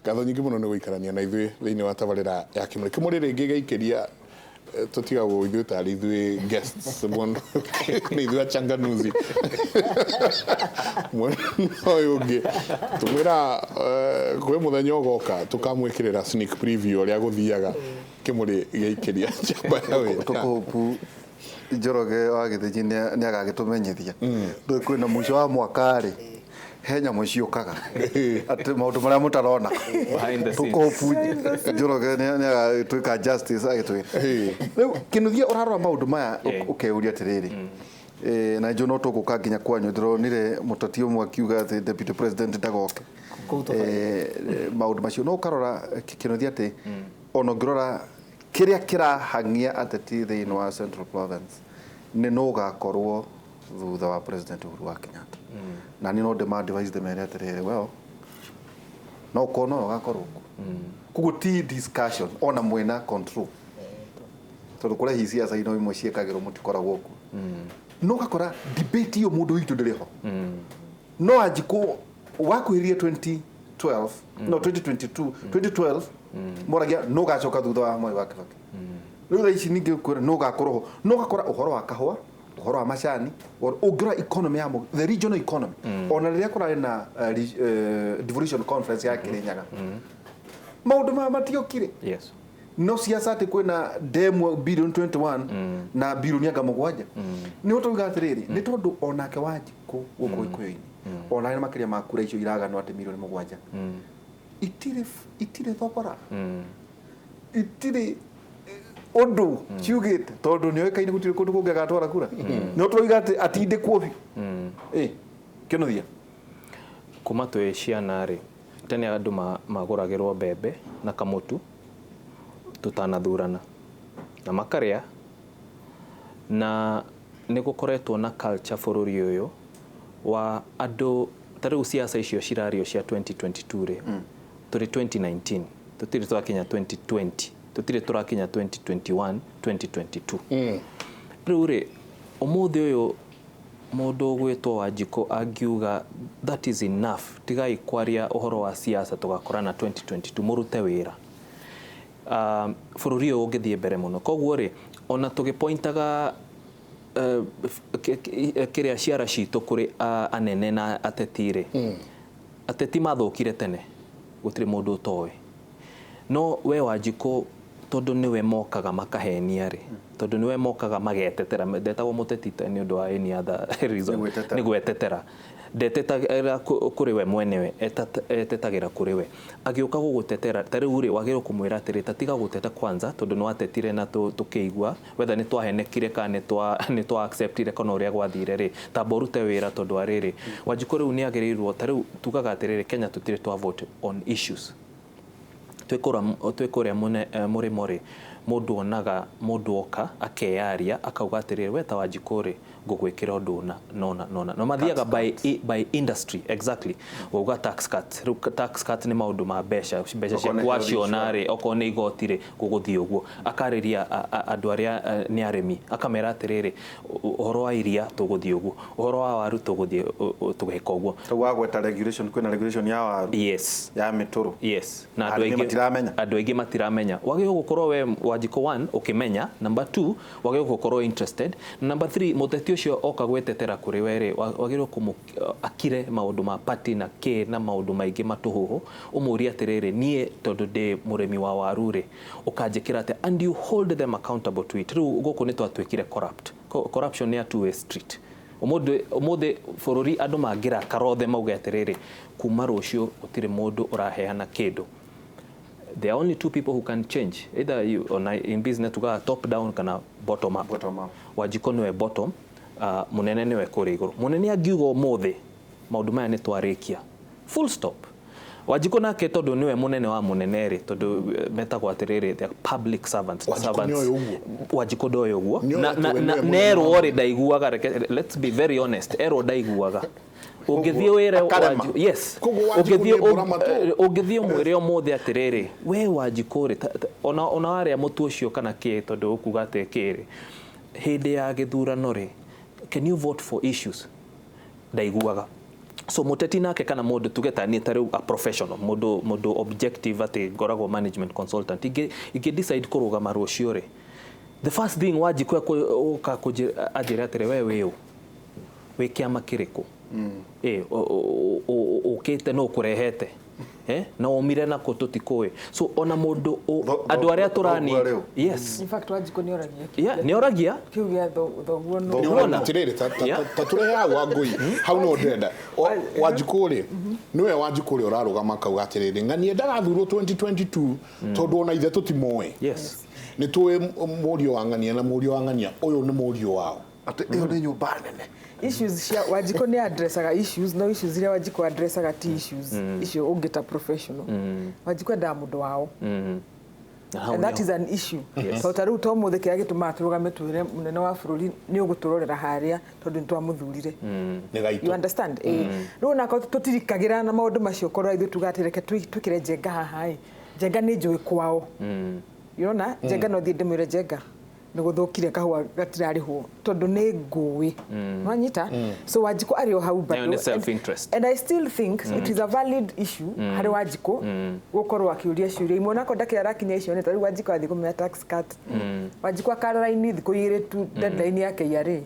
Ngatho nyingĩ mũno nĩ gũikarania na ithuĩ thĩinĩ wa tabarĩra ya Kĩmũrĩ. Kĩmũrĩ rĩngĩ gĩaikĩria tũtigagwo ithuĩ tarĩ ithuĩ guests mũno, nĩ ithuĩ achanganuzi. Mwena ũyũ ũngĩ tũmwĩra kwĩ mũthenya ũgoka tũkamwĩkĩrĩra sneak preview ũrĩa gũthiaga Kĩmũrĩ gĩaikĩria njamba ya wĩra. Tũkũhopu Njoroge wa Gĩthĩnji nĩ agagĩtũmenyithia. Ndũĩ kwĩna mũico wa mwaka rĩ, he nyamũ ciũkaga atĩ maũndũ marĩa mũtarona. Behind the scenes. Tũkũhopu Njoroge nĩ agagĩtwĩka justice agĩtwĩra. Rĩu Kĩnuthia, ũrarora maũndũ maya ũkeyũria atĩrĩrĩ, na njũ no tũgũka nginya kwanyu, ndĩronire mũteti ũmwe akiuga atĩ deputy president ndagoke. Kũu tũbatiĩ. Maũndũ macio no ũkarora, Kĩnuthia, atĩ ona ũngĩrora kĩrĩa kĩrahang'ia ateti thĩinĩ wa Central Province nĩ nũ ũgakorwo thutha wa President Uhuru wa Kenyatta. Na niĩ no ndĩma advise, ndĩmere atĩrĩrĩ, well, no ũkorwo nowe ũgakorwo kuo. Koguo ti discussion ona mwĩna control, tondũ kũrĩa hihi ciaca ino imwe ciĩkagĩrwo mũtikoragwo kuo, no ũgakora debate ĩyo mũndũ witũ ndĩrĩ ho. No Wanjikũ wakuhĩrĩria 2012, no 2022, 2012 moragia no gacoka thutha wa Mwai wa Kibaki. Rĩu thaa ici ningĩ kwĩra no gakorwo ho, no gakora ũhoro wa kahũa, ũhoro wa macani, ũngĩrora economy ya the regional economy, ona rĩrĩa kũrarĩ na devolution conference ya Kirinyaga, maũndũ maya matiokire. No ciaca atĩ kwĩna demu bilioni 21 na bilioni anga 7, nĩ ũtauga atĩrĩrĩ, nĩ tondũ onake Wanjikũ gũkũ Gĩkũyũ-inĩ ona nĩ makĩria ma kura icio iraganwo atĩ milioni 7 itirĩ thogora, itirĩ ũndũ ciugĩte, tondũ nĩ oĩkaine gũtirĩ kũndũ kũngĩ agatwara kura. No tũroiga atĩ atindĩkwo biũ. Kĩnuthia. Kuma twĩ ciana rĩ, tene andũ magũragĩrwo mbembe na kamũtu tũtanathurana na makarĩa, na nĩ gũkoretwo na culture bũrũri ũyũ wa andũ. Ta rĩu ciaca icio cirario cia 2022 rĩ, tũrĩ 2019, tũtirĩ tũrakinya 2020, tũtirĩ tũrakinya 2021, 2022. Rĩu rĩ, ũmũthĩ ũyũ mũndũ ũgwĩtwo Wanjikũ angiuga, "That is enough, tigai kwaria ũhoro wa siasa, tũgakorana 2022, mũrute wĩra," bũrũri ũyũ ũngĩthiĩ mbere mũno. Koguo rĩ, ona tũgĩpointaga kĩrĩa ciara citũ kũrĩ anene na ateti rĩ, ateti mathũkire tene, gũtirĩ mũndũ ũtoĩ. No we Wanjikũ, tondũ nĩwe mokaga makahenia rĩ, tondũ nĩwe mokaga magetetera, ndetagwo mũteti nĩ ũndũ wa any other reason. Nĩ gwĩtetera. Nĩ gwetetera. Ndetetagĩra kũrĩ we mwenewe, etetagĩra kũrĩ we. Agĩũka gũgũtetera ta rĩu rĩ, wagĩrĩirwo kũmwĩra atĩrĩ, ta tiga gũteta kwanza, tondũ nĩ watetire na tũkĩigua whether nĩ twahenekire kana nĩ twa acceptire kana ũrĩa gwathire rĩ, tamba ũrute wĩra. Tondũ wa rĩrĩ, Wanjikũ rĩu nĩ agĩrĩirwo, ta rĩu tugaga atĩrĩrĩ, Kenya tũtirĩ twa vote on issues. Twĩ kũrĩa mũrĩmo rĩ, mũndũ onaga mũndũ oka akeyaria akauga atĩrĩrĩ, "We ta Wanjikũ rĩ, ngũgwĩkĩra ũndũ ũna nona nona." No mathiaga by industry, exactly. Wauga tax cut, rĩu tax cut nĩ maũndũ ma mbeca, mbeca Okorwo nĩ ciaku health waciona rĩ, okorwo nĩ igoti rĩ, gũgũthiĩ ũguo. Akarĩria andũ arĩa nĩ arĩmi, akamera atĩrĩrĩ, ũhoro wa iria tũgũthiĩ ũguo, ũhoro wa waru tũgũthiĩ tũgeka ũguo. Rĩu wagweta regulation, kwĩna regulation ya waru, ya mĩtũrũ. Yes, na andũ Arĩmi aingĩ matiramenya. Andũ aingĩ matiramenya. Wagĩrĩirwo gũkorwo we Wanjikũ, one, ũkĩmenya; number two, wagĩrĩirwo gũkorwo interested; number three, mũteti ũcio oka gwĩtetera kũrĩ we rĩ, wagĩrĩirwo kũmũ akire maũndũ ma party na kĩ na maũndũ maingĩ matũhũhũ, ũmũrie atĩrĩrĩ, "Niĩ tondũ ndĩ mũrĩmi wa waru rĩ, ũkanjĩkĩra atĩa?" And you hold them accountable to it. Rĩu gũkũ nĩ twatuĩkire corrupt. Corruption nĩ a two way street. Ũmũthĩ bũrũri andũ mangĩrakara othe mauge atĩrĩrĩ, kuma rũciũ gũtirĩ mũndũ ũraheana kĩndũ, there are only two people who can change. Either you, ona in business tugaga top down kana bottom up. Bottom up. Wanjikũ nĩwe bottom, mũnene nĩwe kũrĩa igũrũ. Mũnene angiuga ũmũthĩ maũndũ maya nĩ twarĩkia, full stop. Wanjikũ nake, tondũ nĩwe mũnene wa mũnene rĩ, tondũ metagwo atĩrĩrĩ, they are public servants. Wanjikũ Servants. nĩoĩ ũguo? Wanjikũ ndoĩ ũguo. Nĩoĩ Na, atĩ na, we na, nĩwe mũnene nerwo wa rĩ, ndaiguaga. Let's be very honest, erwo ndaiguaga. Ũngĩthiĩ wĩre Akarema. Yes. Koguo Wanjikũ Ũngĩthiĩ nĩ mbũra matũ. Ũngĩthiĩ ũmwĩre ũmũthĩ atĩrĩrĩ, "We Wanjikũ rĩ, ona warĩa mũtu ũcio kana kĩ," tondũ ũkuga atĩ kĩrĩ hĩndĩ ya gĩthurano rĩ, "Can you vote for issues?" Ndaiguaga. So mũteti nake kana mũndũ tuge ta niĩ ta rĩu a professional, mũndũ objective, atĩ ngoragwo management consultant, ingĩ decide kũrũgama rũciũ rĩ, the first thing Wanjikũ ũka anjĩre atĩrĩ, we wĩ ũ, wĩ kĩama kĩrĩkũ, ũkĩte no ũkũrehete, na umire nako tũtikũĩ. So ona mũndũ andũ arĩa tũrani Thoguo rĩu. Yes. In fact, Wanjikũ nĩ oragia. Yeah, nĩ oragia. Kĩu gĩa thoguo nũ. Nĩ Wona? atĩrĩrĩ, Yeah. ta tũrehe hau Wangũi, hau no ndĩrenda. Wanjikũ rĩ, nĩwe Wanjikũ ũrĩa ũrarũgama akauga atĩrĩrĩ, ng'ania ndagathurwo 2022 tondũ ona ithe tũtimoĩ. Nĩ tũĩ mũriũ wa ng'ania na mũriũ wa ng'ania ũyũ nĩ mũriũ wao. Atĩ ĩyo nĩ nyũmba nene. Issues cia Wanjikũ, nĩ addressaga issues, no issues iria Wanjikũ addressaga ti issues icio ũngĩta professional. Wanjikũ endaga mũndũ wao. Na hau And that nĩho. is an issue. Tondũ ta rĩu to mũthĩ kĩrĩa gĩtũmaga tũrũgame twĩre mũnene wa bũrũri nĩ ũgũtũrorera harĩa, tondũ nĩ twamũthurire. Nĩ gaitũ. You understand? Ĩ, rĩu onakorwo tũtirikagĩra na maũndũ macio, korwo ithuĩ tuga atĩ reke twĩkĩre Njenga haha ĩ, Njenga nĩ njũĩ kwao. Yona Njenga no thiĩ ndĩmwĩre, Njenga, nĩ gũthũkire, kahũa gatirarĩhwo, tondũ nĩ ngũĩ nwanyita. So Wanjikũ arĩ o hau bado. Nayo nĩ self-interest. And I still think it is a valid issue harĩ Wanjikũ gũkorwo akĩũria ciũria imwe, onakorwo ndakĩrĩ arakinya icio. Nĩ ta rĩu Wanjikũ athiĩ kũmenya tax cut, Wanjikũ akara raini thikũ 2 tu, deadline ya KRA,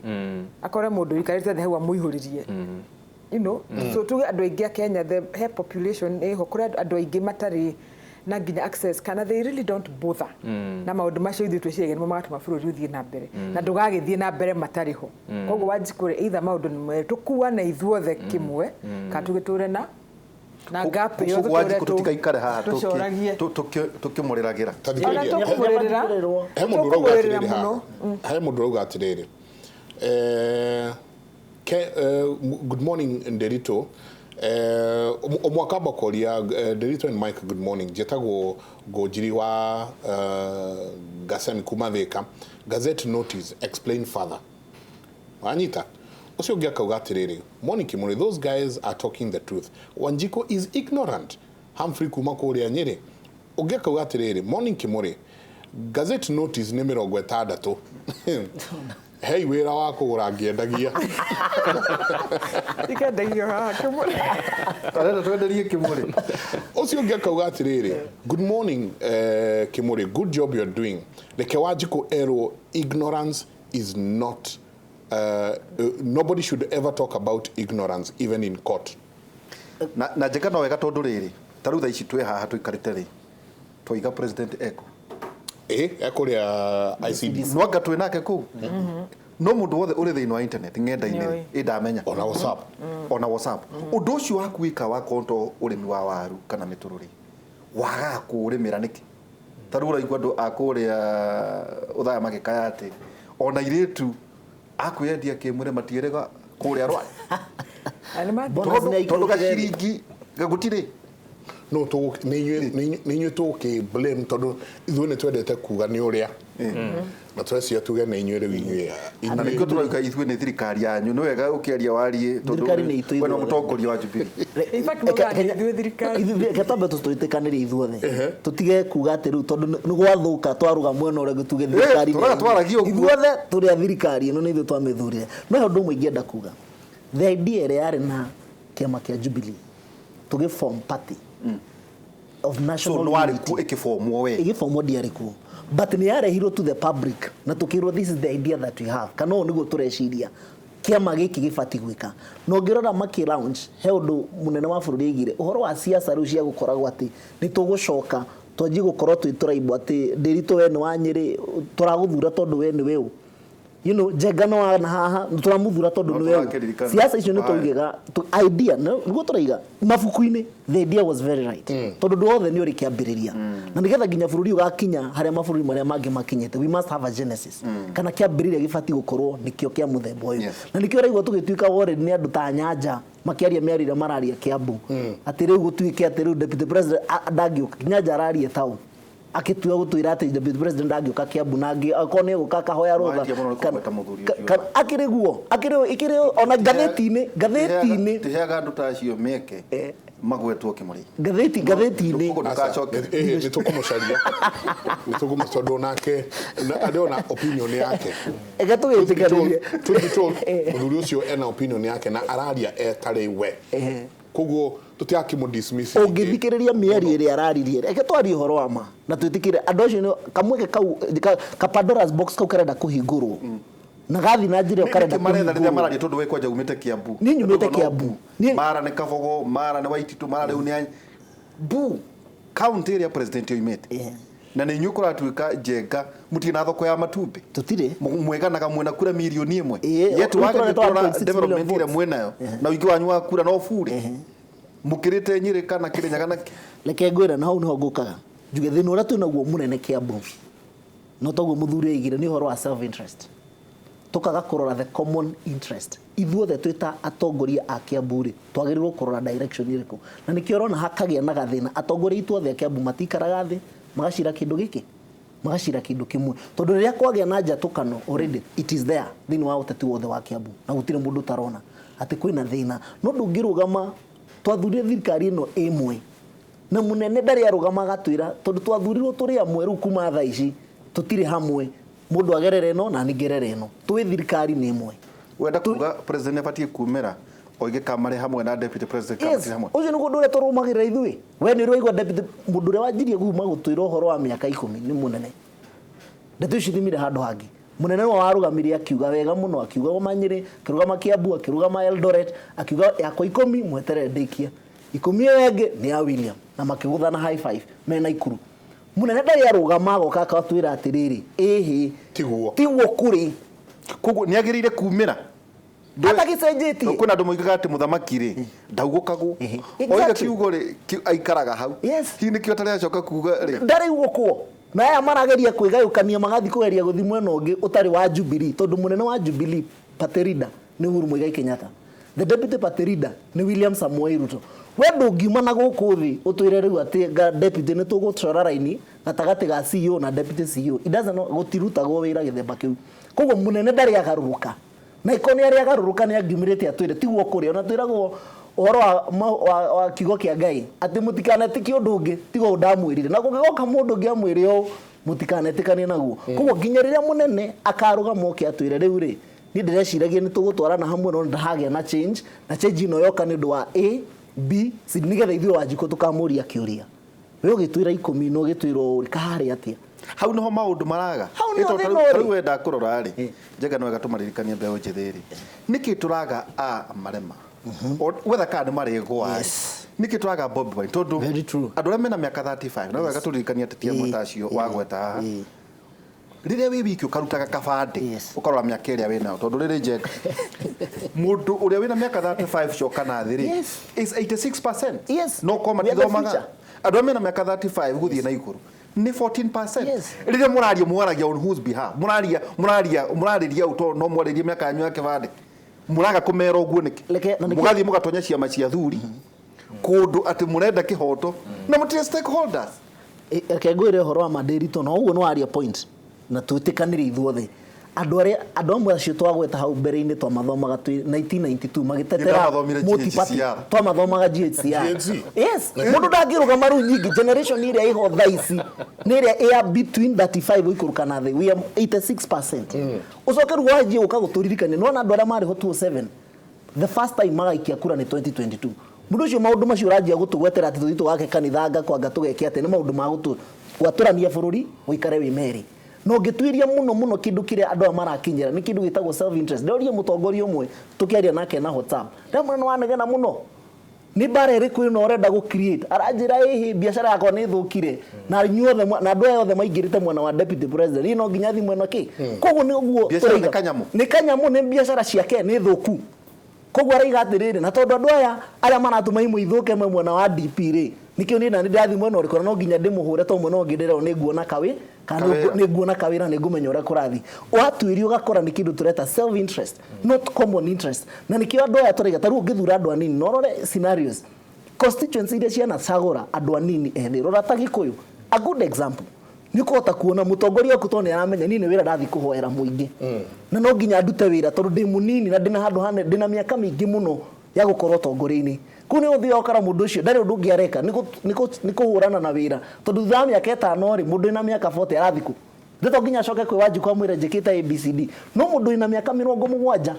akore mũndũ ũikarĩte thĩ hau amũihũrĩrie. So tuge andũ aingĩ a Kenya, the he population ĩho kũrĩ andũ aingĩ matarĩ na nginya access, kana they really don't bother na maũndũ macio ithuĩ twĩciragia nĩmo magatũma bũrũri ũthiĩ na mbere, na ndũgagĩthiĩ na mbere matarĩ ho. Koguo Wanjikũ rĩ, either maũndũ nĩ merĩ, tũkuane ithuothe kĩmwe, kana tũgĩtũre na gap ĩyo. Koguo tũtũre Wanjikũ tũtikaikare haha tũcoragie. tũkĩmũrĩragĩra. Ta Ona thikĩrĩria. tũkũmũrĩrĩra. He mũndũ ũrauga Tũkũmũrĩrĩra atĩrĩrĩ mũno. haha, he mũndũ ũrauga atĩrĩrĩ, good morning Nderito, omwaka bakoria, Nderito and Mike, good morning, njĩtagwo Ngũnjiri wa Gasemi kuma Thika. Gazette notice, explain further. Wanyita ũcio ũngĩ akauga atĩrĩrĩ, morning Kimuri, those guys are talking the truth, Wanjiko is ignorant. Humphrey kuma kũrĩa Nyĩrĩ ũngĩ akauga atĩrĩrĩ, morning Kimuri, gazette notice nĩ 60, hei wĩra wa kũgũra ngĩendagia. Ikendagio haha Kĩmũrĩ. Arenda twenderie Kĩmũrĩ. Ũcio ũngĩ akauga atĩrĩrĩ, good morning, Kimuri, good job you're doing. Reke Wanjikũ erwo ignorance is not nobody should ever talk about ignorance even in court. Na njĩka no wega, tondũ rĩrĩ, ta rĩu thaa ici twĩ haha tũikarĩte rĩ, twaiga president eko. Ĩ, ekũrĩa ICD. Nwanga twĩ nake kũu, no mũndũ wothe ũrĩ thĩinĩ wa internet ng'enda-inĩ Nĩoĩ. ĩ ndamenya. Ona WhatsApp. Ona WhatsApp. Ũndũ ũcio waku wĩka wa konto ũrĩmi wa waru kana mĩtũrũrĩ, wagaga kũũrĩmĩra nĩkĩ? Ta rĩu ũraigua andũ a kũrĩa ũthaya magĩkaya atĩ ona airĩtu a kwĩyendia kĩmwĩrĩ matiĩrĩga kũrĩa rware. Na nĩ Bonus nĩ Tondũ aikũrũkire. gaciringi gũtirĩ. No nĩ inyuĩ tũgũkĩ blame, tondũ ithuĩ nĩ twendete kuga nĩ ũrĩa na twecia tuge nĩ inyuĩ rĩu inyuĩ. Na nĩkĩo tũrauga ithuĩ nĩ thirikari yanyu, nĩ wega ũkĩaria warie, tondũ Thirikari nĩ itũ we no ithuothe. mũtongoria wa Jubilee. In fact, maugaga nĩ ithuĩ thirikari. Reke twambe tũtwĩtĩkanĩrie ithuothe, tũtige kuga atĩ rĩu tondũ nĩ gwathũka twarũga mwena ũrĩa tuge thirikari nĩ tũraga yanyu. twaragia ũguo. Ithuothe tũrĩ a thirikari ĩno, nĩ ithuĩ twamĩthurire. No he ũndũ ũmwe ingĩenda kuga, the idea ĩrĩa yarĩ na kĩama kĩa Jubilee tũgĩ form party of So national nĩ warĩ unity. kuo ĩkĩbomwo we? Ĩgĩbomwo ndiarĩ kuo, but nĩ yarehirwo to the public na tũkĩrwo, this is the idea that we have, kana ũũ nĩguo tũreciria kĩama gĩkĩ gĩbatiĩ gwĩka. Na ũngĩrora makĩ launch, he ũndũ mũnene wa bũrũri aigire ũhoro wa siasa rĩu cia gũkoragwo atĩ nĩ tũgũcoka twanjie gũkorwo twĩ tũraibwo atĩ Ndĩritũ we nĩ wa Nyĩrĩ, tũragũthura tondũ we nĩ weũ, Njenga no wa na haha, tũramuthura tondũ No nĩ weũ. tũrakĩririkana. Siasa icio nĩ Haya. tũigaga idea nĩguo tũraiga mabuku-inĩ. The idea was very right, tondũ ndũ wothe nĩ ũrĩ kĩambĩrĩria, na nĩgetha nginya bũrũri ũgakinya harĩa mabũrũri marĩa mangĩ makinyĩte, we must have a genesis, kana kĩambĩrĩria gĩbatiĩ gũkorwo nĩkĩo kĩa mũthemba ũyũ. Na nĩkĩo ũraigua tũgĩtuĩka worried nĩ andũ ta Nyanja makĩaria mĩario ĩrĩa mararia Kiambu, atĩ rĩu gũtuĩke atĩ rĩu deputy president ndangĩũka. Nyanja araria taũ. Akitua gutwira ati deputy president angĩũka Kiambu na angĩ akorwo nĩ egũka akahoya rũtha. Mahĩtia mũno nĩ kũgweta mũthuri ũcio. Akĩrĩ guo akĩrĩ ikĩrĩ ona ngathĩti-inĩ Tiheaga andũ ta acio mĩeke magwetwo kĩmũrĩ. Ngathĩti-inĩ. Koguo ndũgacoke. Nä tå kå må caria, nä tå kå må tondå nake arä ona opinion yake. Eke tũgĩtĩkanĩrie. Truth be told, mũthuri ũcio ena opinion yake na araria etarĩ we, koguo tũtiakĩmũ dismiss. Ũngĩthikĩrĩria mĩario ĩrĩa araririe, reke twarie ũhoro wa ma na twĩtĩkĩre andũ acio nĩ kamweke kau ka Pandora's box kau karenda kũhingũrwo na gathi na njĩra ĩyo karenda Nĩkĩ maretha rĩrĩa kũhingũrwo. Mararia tondũ we kwanja umĩte Kiambu. Niĩ nyumĩte Tondũ no Kiambu. bu. Mara nĩ Kabogo, mara nĩ Waititu, mara rĩu nĩ bu kaunti ĩrĩa president oimĩte. Na nĩ inyuĩ kũratuĩka njenga mũtirĩ na thoko ya matumbĩ. Tũtirĩ. Mweganaga mwena kura mirioni 1. Ĩĩ, Yet rĩu wagĩrĩire tũrareta kũrora 1.6 million development ĩrĩa votes. mwĩnayo na ũingĩ wanyu wa kura no bure mũkĩrĩte Nyĩrĩ kana Kĩrĩnyaga na Reke ngwĩre, na hau nĩho ngũkaga njuge thĩna ũrĩa twĩnaguo mũnene Kiambu, no toguo mũthuri oigire, nĩ ũhoro wa self interest, tukaga kũrora the common interest. Ithuothe twĩ ta atongoria a Kiambu rĩ, twagĩrĩirwo kũrora direction ĩrĩkũ, na nĩkĩo ũrona hakagĩa na gathĩna. Atongoria itũ othe a Kiambu matikaraga thĩ magacira kĩndũ gĩkĩ, magacira kĩndũ kĩmwe, tondũ rĩrĩa kwagĩa na njatũkano, already it is there thĩinĩ wa ũteti wothe wa Kiambu, na gũtirĩ mũndũ ũtarona atĩ kwĩna thĩna. No ndũngĩrũgama, twathurire thirikari ĩno ĩmwe na munene ndarĩ arũgama agatwĩra tondũ twathurirwo tũrĩ amwe, rĩu kuma thaa ici tũtirĩ hamwe, mũndũ agerere ĩno na niĩ ngerere ĩno, twĩ thirikari nĩ ĩmwe. Wenda kuga president abatiĩ kumĩra oige kana marĩ hamwe na deputy president kana matirĩ hamwe? Ũcio nĩguo ũndũ ũrĩa tũrũmagĩrĩra ithuĩ. We nĩ ũraigua deputy, mũndũ ũrĩa wanjirie kuma gũtwĩra ũhoro wa mĩaka 10 nĩ mũnene. Ndeto icio ithimire handũ hangĩ. Mũnene nĩwe warũgamire akiuga wega mũno, akiuga goma Nyĩrĩ, akĩrũgama Kiambu, akĩrũgama Eldoret, akiuga yakwa 10 mweterere ndĩkie, 10 ĩyo ĩngĩ nĩ ya William, na makĩgũthana high five mena Ikuru. Mũnene ndarĩ arũgama agoka akatwĩra atĩrĩrĩ, ĩhĩ, Tiguo. Tiguo kũrĩ. Koguo nĩ agĩrĩire kumĩra. Atagĩcenjetie. Kwĩna andũ moigaga atĩ mũthamaki rĩ ndaugũkagwo. Oiga kiugo rĩ aikaraga hau. Hihi nĩkĩo atarĩ acoka kuga rĩ? Ndarĩ ugũkwo na aya marageria kwĩgayũkania, magathiĩ kũgeria gũthiĩ mwena ũngĩ ũtarĩ wa Jubilee, tondũ mũnene wa Jubilee party leader nĩ Uhuru Muigai Kenyatta, the deputy party leader nĩ William Samoei Ruto. We ndũngiuma na gũkũ thĩ ũtwĩre rĩu atĩ deputy nĩ tũgũcora raini gatagatĩ ga CEO na deputy CEO. It doesn't know, gũtirutagwo wĩra gĩthemba kĩu. Koguo mũnene ndarĩ agarũrũka, na iko nĩ arĩ agarũrũka nĩ angiumĩrĩte atwĩre tiguo kũrĩ. Ona twĩragwo ũhoro wa kiugo kĩa Ngai atĩ mũtikanetĩkie ũndũ ũngĩ tiga ũũ ndamwĩrire, na kũngĩgoka mũndũ ũngĩ amwĩre ũũ, mũtikanetĩkanie naguo. Koguo nginya rĩrĩa mũnene akarũgama oke atwĩre rĩu rĩ, niĩ ndĩreciragia nĩ tũgũtwarana hamwe, no ndahagĩa na change, na change ĩno yoka nĩ ũndũ wa A B C, nĩgetha ithuĩ Wanjikũ tũkamũria kĩũria, we ũgĩtwĩra 10 na ũgĩtwĩra ũũ rĩ, kaharĩ atĩa? Hau niho maũndũ maraga. Hau nĩho Ĩ, tondũ thĩna ũrĩ. tarĩu wenda kũrora rĩ, Njenga, nĩ wega tũmaririkanie mbeũ njĩthĩ rĩ, nĩkĩ tũraga a marema? Wetha kana nĩ marĩgwa rĩ, nĩkĩ tũraga Bobi Wine? Tondũ Very true. andũ arĩa mena mĩaka 35, no wega tũririkanie ateti amwe ta acio wagweta haha, rĩrĩa wĩ wiki ũkarutaga kabandĩ, ũkarora mĩaka ĩrĩa wĩnayo, tondũ rĩrĩ, Njenga, mũndũ ũrĩa wĩna mĩaka 35 coka na thĩ rĩ, is 86%. No korwo We are the matithomaga. future. Andũ arĩa mena mĩaka 35 gũthiĩ na igũrũ nĩ 14%. Rĩrĩa mũraria, mwaragia on whose behalf? Mũraria, mũraria, mũrarĩria ũ? Tondũ no mwarĩrie mĩaka yanyu ya kĩbandĩ, mũraga kũmera ũguo nĩkĩ? Na nĩkĩ- Mũgathiĩ mũgatonya ciama cia thuri kũndũ atĩ mũrenda kĩhoto na mũtirĩ stakeholders. Reke ngwĩre ũhoro wa Manderito, na ũguo nĩ waria point na twĩtĩkanĩre ithuothe. Andũ arĩa, andũ amwe acio twagweta hau mbere-inĩ, twamathomaga twĩ 1992 magĩtetera Nĩndamathomire multi-party. GHCR. Twamathomaga GHCR. GHC. Yes, mũndũ ndangĩrũgama rĩu. Nyingĩ generation ĩrĩa ĩho thaa ici nĩ ĩrĩa ĩa between 35 gũikũrũka na thĩ. We are 86%. Ũcoke rĩu wanjie gũka gũtũririkania, nĩwona andũ arĩa marĩ ho 2007 the first time magaikia kura nĩ 2022. Mũndũ ũcio, maũndũ macio ũranjia gũtũgwetera atĩ tũthiĩ tũgake kanitha nga kwanga tũgeke atĩ nĩ maũndũ ma gũtũrania bũrũri ũikare wĩ merĩ. Na ũngĩtuĩria mũno mũno, kĩndũ kĩrĩa andũ aya marakinyĩra nĩ kĩndũ gĩtagwo self interest. Ndĩroria mũtongoria ũmwe tũkĩaria nake na WhatsApp, ndamwĩra nĩ wanegena mũno, nĩ mbara ĩrĩkũ ĩno ũrenda gũ create? Aranjĩra ĩhĩ, biacara yakwa nĩ ĩthũkire na inyuothe na andũ aya othe maingĩrĩte mwena wa deputy president, niĩ no nginya thiĩ mwena kĩ. Koguo nĩ ũguo Biacara nĩ tũraiga. kanyamũ. Nĩ kanyamũ, nĩ biacara ciake nĩ thũku. Koguo araiga atĩrĩrĩ, na tondũ andũ aya arĩa maratũma imwe ithũke me mwena wa DP rĩ, nĩkĩo niĩ nani ndĩrathiĩ mwena ũrĩkũ, na no nginya ndĩmũhũre to mwena ũngĩ ndĩrerwo nĩ nguona kawĩ kana Kawĩra. nĩ nguona kawĩra, nĩ ngũmenya ũrĩa kũrathiĩ. Watuĩria ũgakora nĩ kĩndũ tũreta self interest, not common interest, na nĩkĩo andũ aya tũraiga ta rĩu ũngĩthura andũ anini na ũrore scenarios, constituency iria cianacagũra andũ anini ethĩ, rora ta Gĩkũyũ, a good example. Nĩ ũkũhota kuona mũtongoria waku tondũ nĩ aramenya niĩ nĩ wĩra ndathiĩ kũhoera mũingĩ, na no nginya ndute wĩra tondũ ndĩ mũnini na ndĩna handũ hane, ndĩna mĩaka mĩingĩ mũno ya gũkorwo ũtongoria-inĩ. Kũu nĩ ũthiaga ũkora mũndũ ũcio ndarĩ ũndũ ũngĩ areka, nĩ kũhũrana na wĩra, tondũ thutha wa mĩaka 5 rĩ, mũndũ wĩna mĩaka 40 arathiĩ kũ? Nĩ to nginya acoke kwĩ Wanjikũ amwĩre njĩkĩte ABCD. No mũndũ wĩna mĩaka 70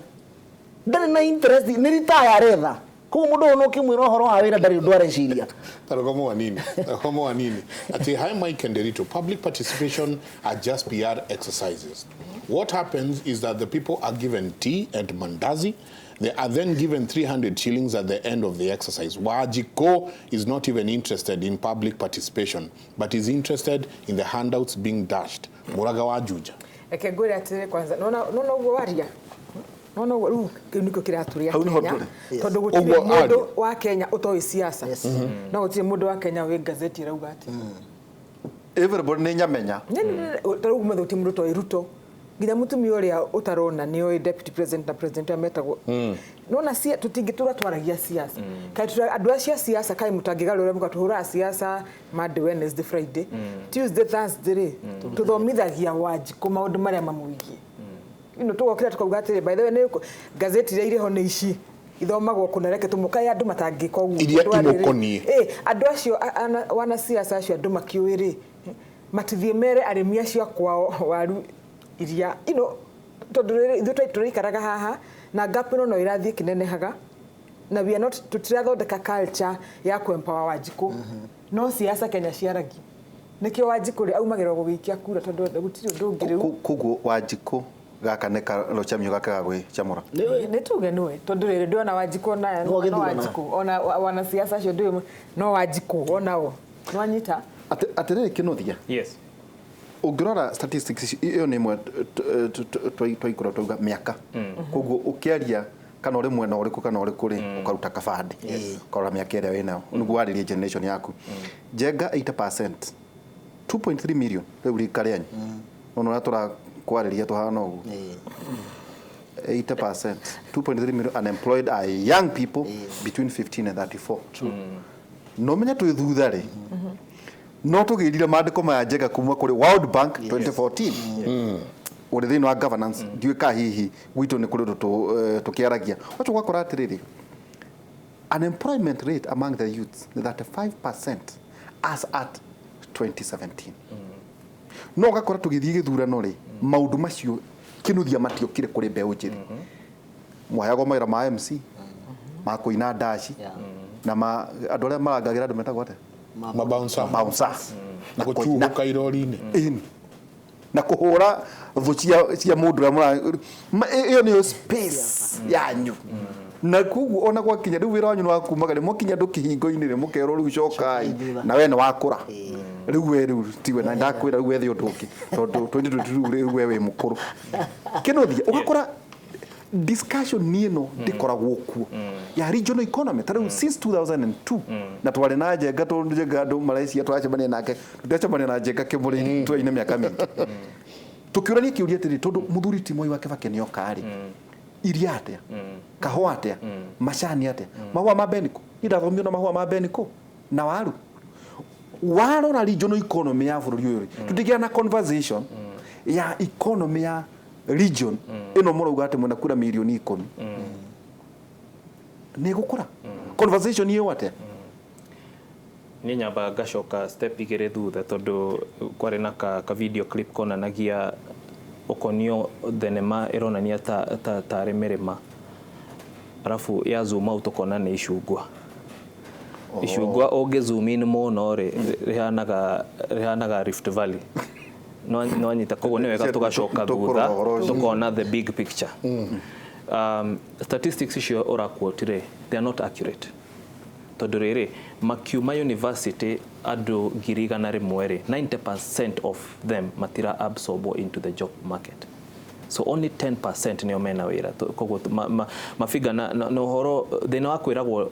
ndarĩ na interest, nĩ retire aretha. Koguo mũndũ ũyũ no ũkĩmwĩra ũhoro wa wĩra ndarĩ ũndũ areciria. Tarogomo wanini. Tarogomo wanini. Ati, hi Mike and Derito, public participation are just PR exercises. What happens is that the people are given tea and mandazi. They are then given 300 shillings at the end of the exercise. Wanjiku is not even interested in public participation, but is interested in the handouts being dashed. Muraga wa Juja. Reke ngwĩre atĩrĩ kwanza, nona nona ũguo waria, nona ũguo rĩu kĩu nĩkĩo kĩratũrĩa Hau nĩho Kenya, tũrĩ. tondũ gũtirĩ Ũguo mũndũ aria. wa Kenya ũtoĩ siasa, no gũtirĩ mũndũ wa Kenya wĩ gazeti ĩrauga atĩ Everybody nĩ nyamenya. Ta rĩu ũmũthĩ gũtirĩ mũndũ ũtoĩ Ruto, nginya mũtumia ũrĩa ũtarona nĩoĩ deputy president na president ũrĩa metagwo. Nona tũtingĩtũra twaragia siasa. Kaĩ andũ acio a siasa, kaĩ mũtangĩgarũra mũgatũhũraga siasa Monday, Wednesday, Friday, Tuesday, Thursday rĩ, tũthomithagia Wanjikũ maũndũ marĩa mamwĩgiĩ. Tũgokĩra tũkauga atĩrĩ, by the way, nĩ gazeti iria irĩ ho nĩ ici ithomagwo kũna, reke tũmũkae andũ matangĩka ũguo. Iria Tondũ arĩ rĩ, imũkoniĩ. Andũ acio wanasiasa acio andũ makĩũĩ rĩ, matithiĩ mere arĩmi acio a kwao waru iria tondũ rĩrĩ ithuĩ tũrĩikaraga haha na gap ĩno no ĩrathiĩ ĩkĩnenehaga, na we are not, tũtirathondeka culture ya kũ-empower Wanjikũ. No siasa Kenya ciaragia, nĩkĩo Wanjikũ rĩ aumagĩrwo gũgĩikia kura tondũ gũtirĩ ũndũ ũngĩ rĩu. Koguo Wanjikũ gaka nĩ karocamio gake ga gwĩcamũra. Nĩ tuge nĩwe, tondũ rĩrĩ ndĩrona Wanjikũ ona No no agĩthurana. Wanjikũ ona wanasiasa acio ndĩũĩ, no Wanjikũ onao nĩwanyita. Atĩrĩrĩ Kĩnuthia. Yes. Ũngĩrora statistics ici, ĩyo nĩ ĩmwe twaikũra twauga mĩaka. Koguo ũkĩaria kana ũrĩ mwena ũrĩkũ kana ũrĩkũ rĩ, ũkaruta kabandĩ, ũkarora mĩaka ĩrĩa wĩnayo nĩguo warĩrie generation yaku. Njenga 80%, 2.3 million rĩu rika rĩanyu, nona ũrĩa tũrakwarĩria tũhana ũguo. 80%, 2.3 million unemployed are young people between 15 and 34. No menye twĩ thutha rĩ, no tũgĩrire mandĩko maya Njenga kuma kũrĩ World Bank 2014 ũrĩ thĩinĩ wa governance. Ndiũĩ ka hihi gwitũ nĩ kũrĩ ũndũ tũkĩaragia wacho ũgakora atĩrĩrĩ, unemployment rate among the youths nĩ 35% as at 2017. No ũgakora tũgĩthiĩ gĩthurano rĩ, maũndũ macio Kĩnuthia matiokire kũrĩ mbeũ njĩthĩ. Mwaheagwo mawĩra ma MC, ma kũina ndaci, na ma andũ arĩa marangagĩra andũ metagwo atĩa? Mabouncer. Bouncer. Na gũcuhũka irori-inĩ. Ĩni. Na kũhũra thũ cia mũndũ ũrĩa ĩyo nĩyo space yanyu. Na koguo ona gwakinya rĩu wĩra wanyu nĩ wa kumaga rĩ, mwakinya andũ kĩhingo-inĩ rĩ, mũkerwo rĩu cokai, na we nĩ wakũra rĩu, we rĩu tiwe na ndakwĩra rĩu wethe ũndũ ũngĩ tondũ 2022 rĩu we wĩ mũkũrũ. Kĩnuthia, ũgakora discussion ni ĩno ndĩkoragwo kuo ya regional economy. Ta rĩu since 2002 na twarĩ na Njenga, tondũ Njenga andũ marecia tũracemania nake, tũtiracemania na Njenga kĩmũrĩ twaine mĩaka mĩingĩ tũkĩũrania kĩũria atĩrĩ, tondũ mũthuri ti Mwai wa Kibaki nĩoka rĩ, iria atĩa, kahũa atĩa, macani atĩa, mahũa ma Beniko? Niĩ ndathomio na mahũa ma Beniko na waru. Warora regional economy ya bũrũri ũyũ rĩ, tũtingĩgĩa na conversation ya economy ya region ĩno mũrauga atĩ mwena kura mirioni 10 nĩ ĩgũkũra. Conversation ĩyo atĩa? Niĩ nyambaga ngacoka step 2 thutha, tondũ kwarĩ na ka video clip konanagia ũkonio thenema ĩronania ta tarĩ mĩrĩma, arabu ya zoom out ũkona nĩ icungwa. Icungwa ũngĩ zoom in mũno rĩ, rĩhanaga Rift Valley. No anyita. Koguo nĩ wega tũgacoka Tũkũrora thutha ũhoro ũcio. Tũkona the big picture. Statistics icio ũraquote rĩ, they are not accurate, tondũ rĩrĩ makiuma university andũ 100,000 rĩ, 90% of them matira absorb into the job market, so only 10% nĩo mena wĩra. Koguo mafiga na ũhoro thĩna wa kwĩragwo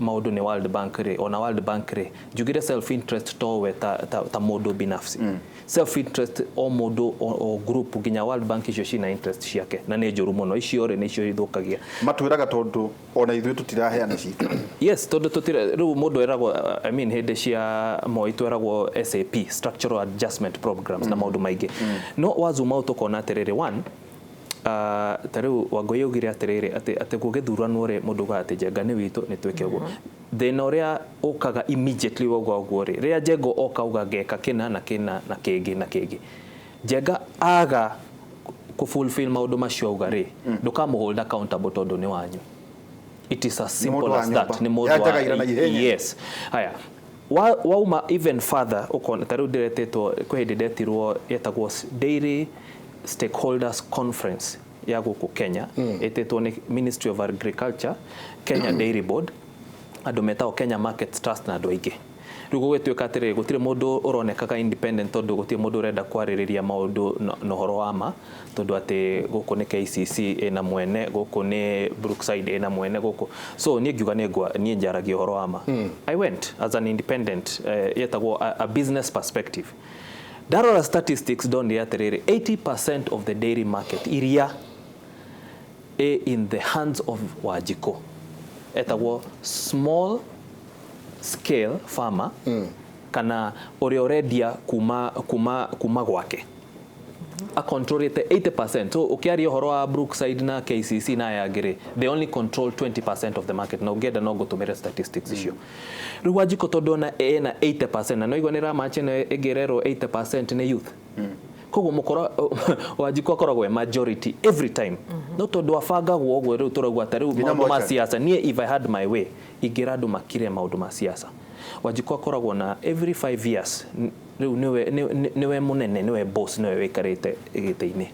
Maũndũ nĩ World Bank rĩ, ona World Bank rĩ, njugire self interest towe ta mũndũ binafsi, self interest o mũndũ o group, nginya World Bank icio cina interest ciake na nĩ njũru mũno. Icio rĩ, nĩcio ithũkagia. Matwĩraga tondũ ona ithuĩ tũtiraheana citũ. Yes, tondũ tutira rĩu mũndũ eragwo, I mean, hĩndĩ cia Moi tweragwo SAP, structural adjustment programs, na maũndũ maingĩ. No wa zoom out ũkona atĩrĩrĩ, one, ta rĩu Wangũi augire atĩrĩrĩ, atĩ gũgĩthuranwo rĩ, mũndũ ugaga atĩ Njenga nĩ witũ, nĩ twĩke ũguo. Thĩna ũrĩa ũkaga immediately wauga ũguo rĩ, rĩrĩa Njenga oka auga ngeka kĩna na kĩna na kĩngĩ na kĩngĩ, Njenga aga kũ fulfill maũndũ macio auga rĩ, ndũkamũ hold accountable tondũ nĩ wanyu. It is as simple wa as that. Nyũmba. Nĩ mũndũ Yanjagaira na ihenya. Yes. Haya, wauma even further, ũkona ta rĩu ndĩretĩtwo, kwĩ hĩndĩ ndetirwo yetagwo Dairy Stakeholders Conference ya gũkũ Kenya, ĩtĩtwo nĩ Ministry of Agriculture, Kenya Dairy Board, andũ metagwo Kenya Market Trust na andũ aingĩ. Rĩu gũgĩtuĩka atĩrĩrĩ, gũtirĩ mũndũ ũronekaga independent tondũ gũtirĩ mũndũ ũrenda kwarĩrĩria maũndũ na ũhoro wa ma, tondũ atĩ gũkũ nĩ KCC ĩna mwene, gũkũ nĩ Brookside ĩna mwene gũkũ. So niĩ ngiuga nĩ ngwa niĩ njaragia ũhoro wa ma. I went as an independent, yetagwo a business perspective. Ndarora statistics, ndonire atĩrĩrĩ, 80% of the dairy market, iria ĩ in the hands of Wanjikũ, etagwo small scale farmer, kana ũrĩa ũrendia kuma gwake, acontrolete 80%. So ũkĩaria ũhoro wa Brookside na KCC na aya angĩ rĩ, they only control 20% of the market. Na ũngĩenda no ngũtũmĩre statistics icio. Rĩu Wanjikũ tondũ ona ena 80%, na noigua nĩ ramachi ĩno ĩngĩ ĩrerwo 80% nĩ youth, koguo mũkora Wanjikũ akoragwo e majority every time. No tondũ abangagwo ũguo, rĩu tũrauga ta rĩu Nginya maũndũ ma mortuary. siasa, niĩ if I had my way, ingĩra andũ makire maũndũ ma siasa. Wanjikũ akoragwo na every 5 years, rĩu nĩwe mũnene, nĩwe boss, nĩwe wĩikarĩte gĩtĩ-inĩ.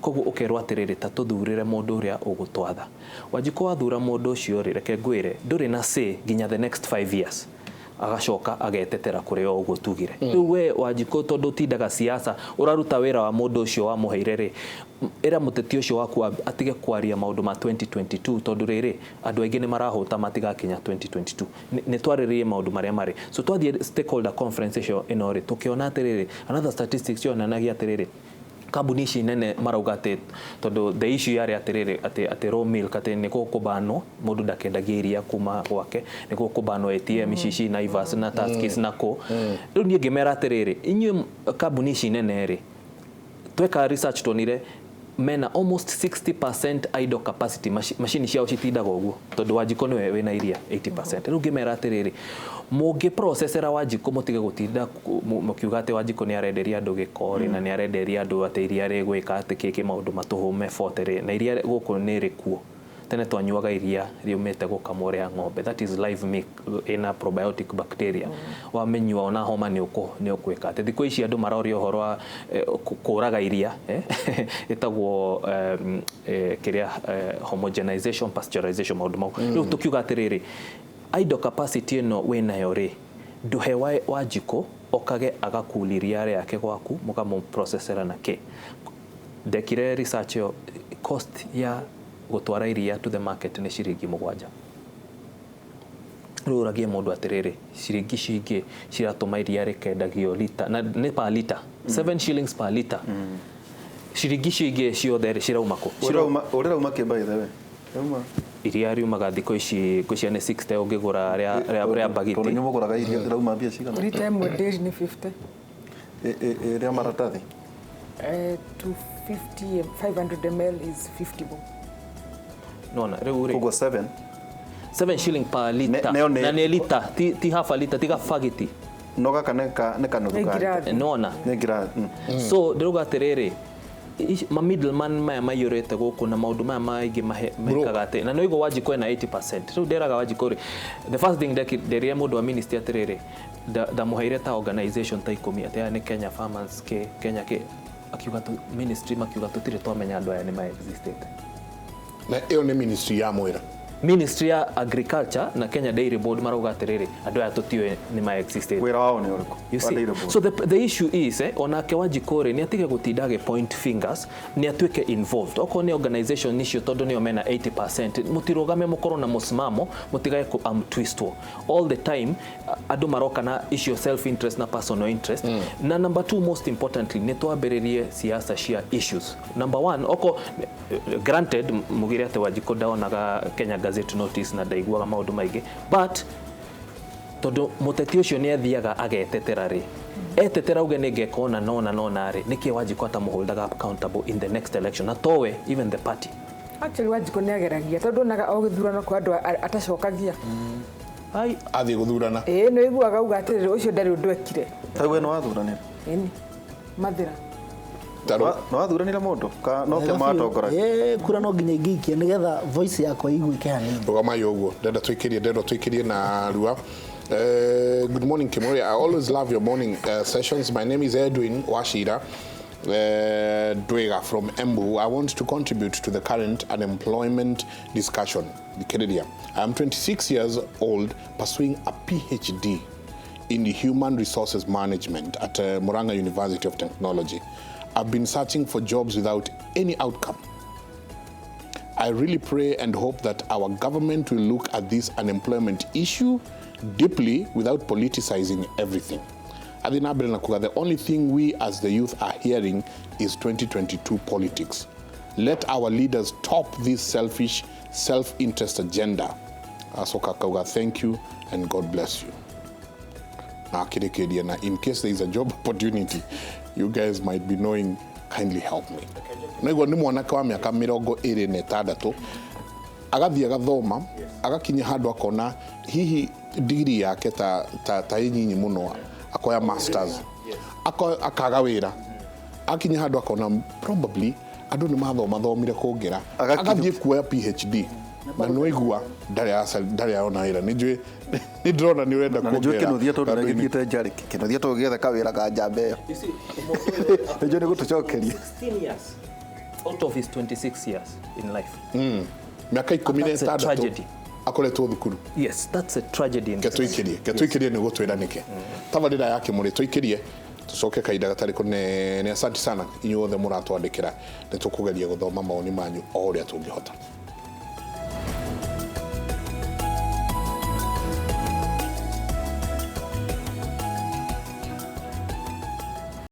Koguo ũkerwo atĩrĩrĩ, ta tũthurĩre mũndũ ũrĩa ũgũtwatha. Wanjikũ wathura mũndũ ũcio rĩ, reke ngwĩre, ndũrĩ na say nginya the next 5 years, agacoka agetetera kũrĩ o ũguo tugire. Rĩu we Wanjikũ, tondũ ũtindaga siasa, ũraruta wĩra wa mũndũ ũcio wamũheire rĩ, ĩra mũteti ũcio waku atige kwaria maũndũ ma 2022, tondũ rĩrĩ, andũ aingĩ nĩ marahũta matigakinya 2022. Nĩ twarĩrĩrie maũndũ marĩa marĩ. So twathiĩ stakeholder conference icio ĩno rĩ, tũkĩona atĩrĩrĩ, another statistics yonanagia atĩrĩrĩ, kambuni ici nene marauga atĩ tondũ the issue yarĩ atĩrĩrĩ, atĩ raw milk, atĩ nĩ gũkũbanwo, mũndũ ndakendagia iria kuma gwake, nĩ gũkũbanwo ATM ici ci Naivas na Tuskys na kũ. Rĩu niĩ ngĩmera atĩrĩrĩ, inyuĩ kambuni ici nene rĩ, tweka research tuonire mena almost 60% idle capacity, macini ciao citindaga ũguo tondũ Wanjikũ nĩwe wĩna iria 80%. Rĩu ngĩmera atĩrĩrĩ, mũngĩ processera Wanjikũ, mũtige gũtinda mũkiuga atĩ Wanjikũ nĩ arenderia andũ gĩko rĩ, na nĩ arenderia andũ atĩ iria rĩgwĩka atĩ kĩkĩ, maũndũ matũhũme 40 rĩ, na iria gũkũ nĩ rĩkuo. Tene twanyuaga iria riumĩte gũkamwo rĩa ng'ombe, that is live milk ĩna probiotic bacteria. Wamĩnyua ona homa nĩ ũkwĩka atĩ. Thikũ ici andũ maroria ũhoro wa kũraga iria, ĩtagwo kĩrĩa, homogenization, pasteurization, maũndũ mau. Rĩu tũkiuga atĩrĩrĩ, idle capacity ĩno wĩnayo rĩ, ndũhe Wanjikũ okage agakulia iria rĩake gwaku, mũkamũprocessera na kĩ. Ndekire research ĩyo, cost ya gũtwara iria to the market nĩ ciringi 7. Rĩu ũragie mũndũ atĩrĩrĩ, ciringi ici ingĩ ciratũma iria rĩkendagio lita na nĩ per liter, 7 shillings per liter, ciringi icio ingĩ ciothe rĩ, cirauma kũ? Ũrĩrauma kĩ, by the way? Rauma Iria riumaga thikũ ici ngwĩciria nĩ 60 ũngĩgũra rĩa bagiti. Tondũ inyuĩ mũgũraga iria rĩrauma mbia cigana? Rita ĩmwe dairy nĩ 50. Rĩa maratathi? 250, 500 ml is 50 bob. Nona rĩu rĩ, Koguo 7. 7 shilling per liter. Nĩyo Na nĩ lita, ti half a liter, tiga bagiti. No gaka nĩ kanuthu Nĩ ka ngirathi. Nona Nĩ ngirathi. So ndĩrauga atĩrĩrĩ, ma middleman maya maiyũrĩte gũkũ na maũndũ maya maingĩ mekaga atĩ na nĩũigua Wanjikũ ena 80%. Rĩu nderaga Wanjikũ rĩ, the first thing nderire mũndũ wa ministry atĩrĩrĩ, ndamũheire ta organization ta 10, atĩ aya nĩ Kenya Farmers ke Kenya ke, akiuga tu ministry makiuga tũtirĩ twamenya andũ aya nĩ ma existed. Na ĩyo nĩ ministry ya mwĩra? Ministry ya Agriculture na Kenya Dairy Board marauga atiriri, andu aya tutiũĩ nĩ ma existed. Wĩra wao nĩ ũrĩkũ? You Wa see? Dairy Board. So the issue is, onake Wanjikũ rĩ, nĩ atige gũtinda agĩ point fingers, nĩ atuĩke involved. Okorwo nĩ organization icio, tondũ nĩo mena 80%, mũtirũgame, mũkorwo na mũsimamo, mũtigage ku twistwo all the time. Andũ maroka na icio self interest na personal interest. Na number two, most importantly, nĩ twambĩrĩrie siasa cia issues. Number one, oko granted mugire atĩ Wanjikũ ndaonaga Kenya Gazette notice na ndaiguaga maũndũ maingĩ, but tondũ mũteti ũcio nĩ athiaga agetetera rĩ, etetera auge nĩ ngeka ona nona nona rĩ, nĩkĩ Wanjikũ atamũholdaga accountable in the next election, na towe, even the party? Actually, Wanjikũ nĩ ageragia, tondũ onaga o gĩthurano kwa andũ atacokagia. Ai. Athiĩ gũthurana. Ĩĩ, nĩ ũiguaga auga atĩrĩrĩ, ũcio ndarĩ ũndũ ekire. Ta we nĩ wathuranĩra? Ĩni mathĩra. Tarũ. Nĩ wathuranĩra mũndũ ka no kĩama watongoragia? Kura no nginya ingĩikia nĩgetha voice yakwa iguĩke hanini. Rũgamai ũguo, ndenda tũikĩrie na rua. Good morning, Kimori. I always love your morning sessions. My name is Edwin Washira Dwega from Embu. I want to contribute to the current unemployment discussion. Thikĩrĩria. I am 26 years old, pursuing a PhD in the Human Resources Management at Murang'a University of Technology. I've been searching for jobs without any outcome. I really pray and hope that our government will look at this unemployment issue deeply without politicizing everything. Athi na mbere na kuga, the only thing we as the youth are hearing is 2022 politics. Let our leaders stop this selfish, self-interest agenda. Asoka kauga, thank you and God bless you. Na akĩrĩkĩria na, in case there is a job opportunity you guys might be knowing, kindly help me. Naigua nĩ mwanake wa mĩaka 26, agathiĩ agathoma, agakinya handũ akona hihi digiri yake ta ĩ nyinyi mũno, akoya masters. Akaga wĩra, akinya handũ akona probably andũ nĩ mathoma thomire kũngĩra. Agathiĩ kuoya PhD na nĩwaigua ndarĩ arona wĩra. Nĩ njũĩ nĩ ndĩrona nĩ ũrenda Na nĩ njũĩ kuongerera Kĩnuthia tondũ kandũ-inĩ. nĩagĩthiĩte njarĩ Kĩnuthia tũgĩetha kawĩra ka njamba ĩyo, nĩ njũĩ nĩ gũtũcokeria. 16 years out of his 26 years in life. Mĩaka 16 That's a tragedy. Akoretwo thukuru. Yes, that's a tragedy in Ke tũikĩrie, ke tũikĩrie nĩ gũtwĩra nĩkĩ tabarĩra ya Kĩmũrĩ. Tũikĩrie, tũcoke kahinda gatarĩ kũnene. Asante sana inyuothe mũratwandĩkĩra, nĩ tũkũgeria gũthoma mawoni manyu o ũrĩa tũngĩhota.